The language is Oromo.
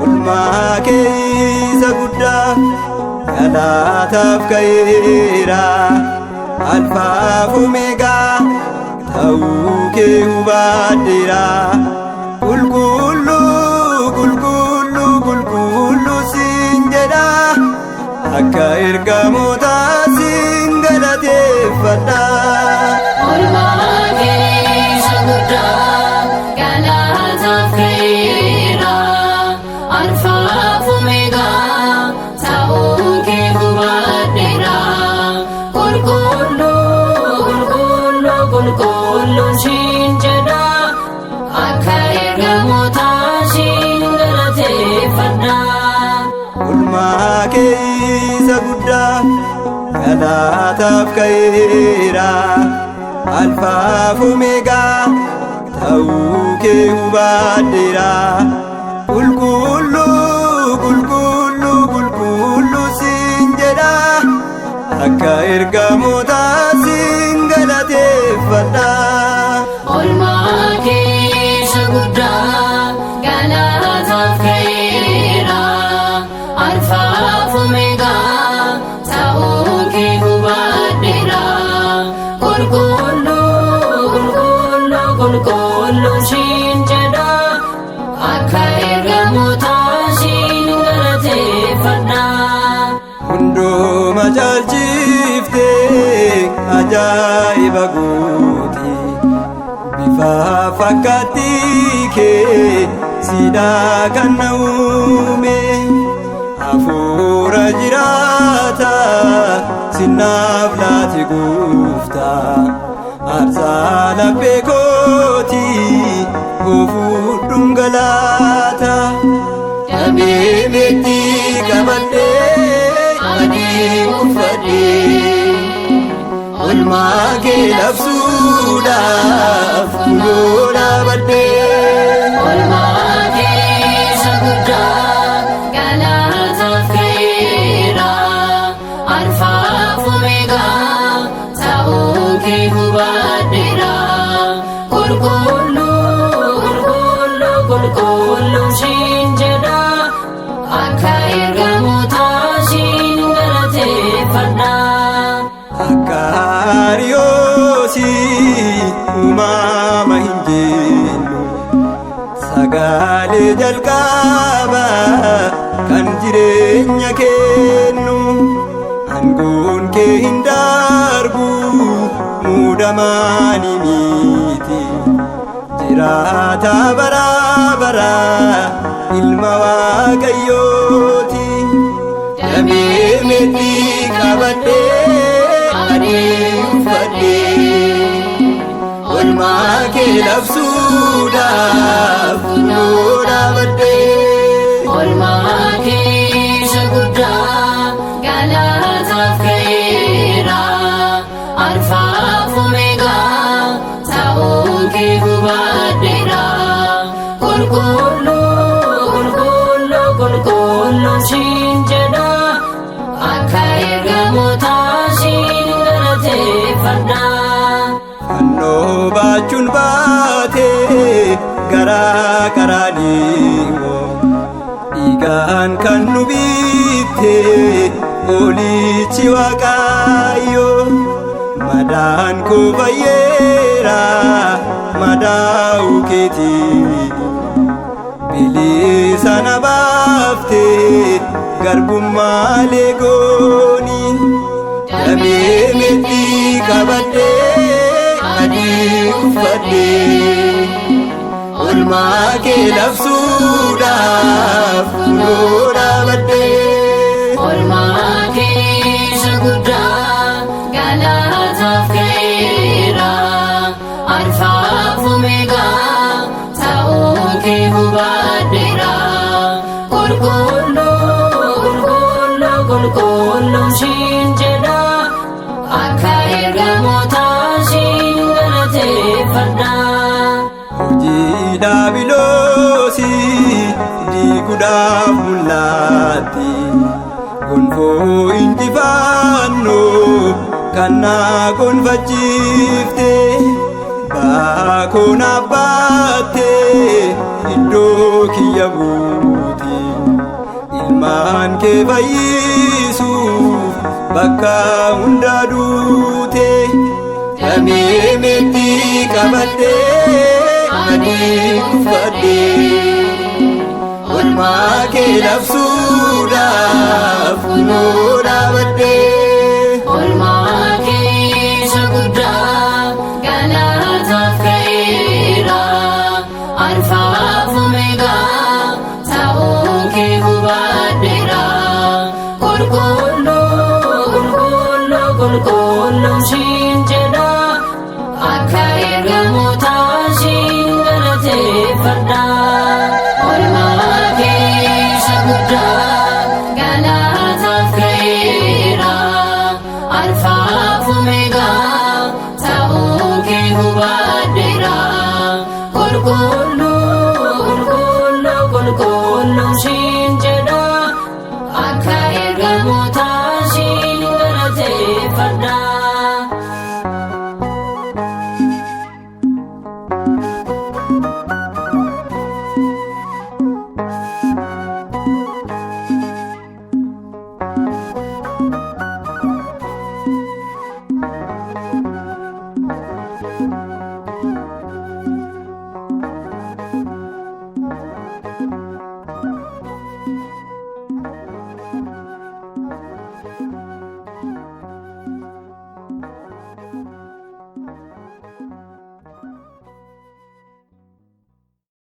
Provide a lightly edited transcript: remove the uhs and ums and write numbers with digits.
Olmaa kee isa guddaa galaataaf ka'eera, alfaaf omeegaa ta'uu kee hubadheera. Qulqulluu, qulqulluu, qulqulluu siin jedha, akka ergamootaa siin galateeffadha. Olmaa kee isa guddaa galaataaf ka'eera, alfaaf omeegaa ta'uu kee hubadheera. Qulqulluu, qulqulluu, qulqulluu siin jedha, akka ergamootaa siin galateeffadha. Olmaa kee isa guddaa galaataaf ka'eera, alfaaf omeegaa ta'uu kee hubadheera. Qulqulluu, qulqulluu, qulqulluu siin jedha, akka ergamootaa siin galateeffadha. Olmaa kee isa guddaa galaataaf ka'eera, alfaaf omeegaa ta'uu kee hubadheera. Qulqulluu, qulqulluu, qulqulluu siin jedha, akka ergamootaa siin galateeffadha. Hunduma caalchiftee ajaa'iba gooti, bifa fakkaattii kee siidaa kan na uume, hafuura jiraata sinnaaf laati gooftaa, aarsaa laphee kooti goofuudhuun galaata. Damee meexxii qabadhee adii uffadhee olmaa kee labsuudhaaf kunoo dhaabadhee. Olmaa kee isa guddaa galaataaf ka'eera, alfaaf omeegaa ta'uu kee hubadheera. Qulqulluu, qulqulluu, qulqulluu siin jedha, akka ergamootaa siin galateeffadha. Akka Ariyoosii uumama hin jennu, sagalee jalqaba kan jireenya kennu, aangoon kee hin darbu, muudamaani miti, jiraata bara bara, ilma Waaqayyooti. Damee meexxii qabadhee adii uffadhee olmaa kee labsuudhaaf kunoo dhaabadhee. Olmaa kee isa guddaa galaataaf ka'eera, alfaaf omeegaa ta'uu kee hubadheera. Qulqulluu, qulqulluu, qulqulluu siin jedha, akka ergamootaa siin galateeffadha. Fannoo baachuun baatee gara qaraaniiwoo dhiigaan kan nu bitte Hoolichi Waaqayyo, madaan koo fayyeera madaa'uu keetii, bilisa na baaftee garbummaa leegooni. Damee meexxii qabadhee adii uffadhee olmaa kee labsuudhaaf kunoo dhaabadhee. Olmaa kee isa guddaa galaataaf ka'eera, alfaaf omeegaa. Qulqulluu qulqulluu qulqulluun siin jedha akka ergamootaa siin galateeffadha. Hojii daabiloosii diiguudhaaf mul'atti gonfoo injifannoo kan na gonfachiifte baakoo naaf baatte iddoo kiyya buute ilmaan kee fayyisuuf bakka hunda duute damee meexxii qabadhee ani uffadhee olmaa kee labsuudhaaf kunoo dhaabadhee. Olmaa keessa guddaa galataaf ka'eera alfaaf omeegaa ta'uu kee hubadheera. Qulqulluu qulqulluu qulqulluun siin jedha akka ergamootaa siin galateeffadha. Olmaa keessa guddaa galataaf ka'eera alfaaf omeegaa ta'uu kee hubadheera. Qulqulluu qulqulluu qulqulluun siin jedha akka ergamootaa siin galateeffadha.